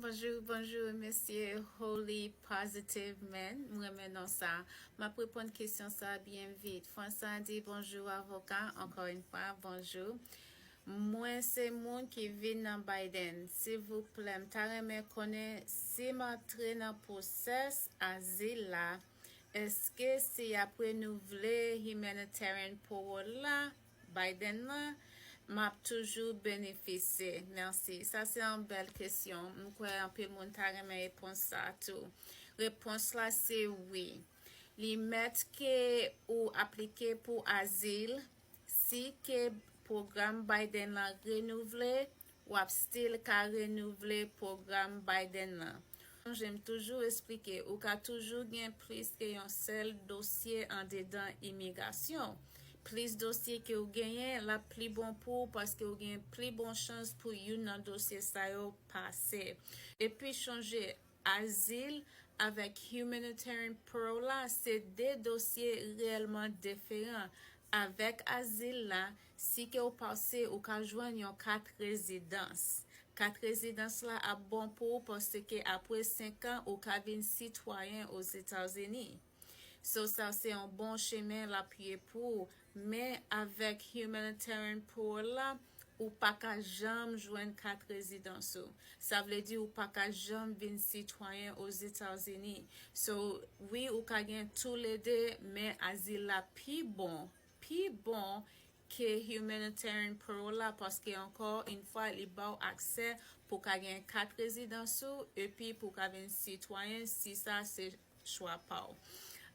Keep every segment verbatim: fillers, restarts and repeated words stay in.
Bonjou, bonjou, mesye Holy Positive Man. Mwen renmen non sa. M ap reponn kesyon sa byen vit. Fransa di bonjou, avoka. Ankò yon fwa, bonjou. Mwen se moun ki vin nan Biden. Silvouplè, m ta renmen konnen si m antre nan pwosès azil la, èske si y ap renouvle humanitarian parole la, Biden nan, m ap toujou benefisye? Mèsi. Sa se yon bèl kesyon. M kwè anpil moun ta renmen repons sa tou. Repons la se wi. Li mèt ke ou aplike pou azil, si ke pwogram Biden lan renouvle, w ap still ka renouvle pwogram Biden lan. Sonje m toujou esplike, ou ka toujou gen plis ke yon sèl dosye andedan imigrasyon. Plis dosye ke ou genyen, l ap pli bon pou ou paske ou gen pli bon chans pou youn nan dosye sa yo pase. Epi chonje, azil avèk humanitarian parole la se de dosye reyèlman diferan. Avèk azil la, si ke ou pase, ou ka jwenn yon kat rezidans. Kat rezidans la ap bon pou ou paske apre senk an, ou ka vin sitwayen Ozetazini. So sa se yon bon chemen l ap ye pou ou. Men avèk humanitarian parole la, ou pa ka janm jwenn kat rezidans ou. Sa vle di ou pa ka janm vin sitwayen Ozetazini. So, wi, ou ka gen toulede, men azil la pi bon, pi bon ke humanitarian parole la, paske ankò yon fwa, li ba w aksè pou ka gen kat rezidans ou, epi pou ka vin sitwayen, si sa se chwa pa w.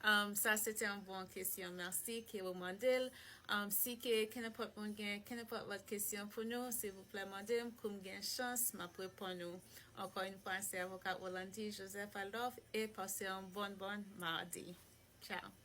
Um, sa se te yon bon kesyon. Mèsi ke ou mande l. Um, si ke kenenpòt moun gen kenenpòt lòt kesyon pou nou, silvouplè mande m, kou m gen chans, m ap reponn ou. Ankò yon fwa, se avoka Rolandi Joseph Adolphe e pase yon bon, bon madi. Ciao.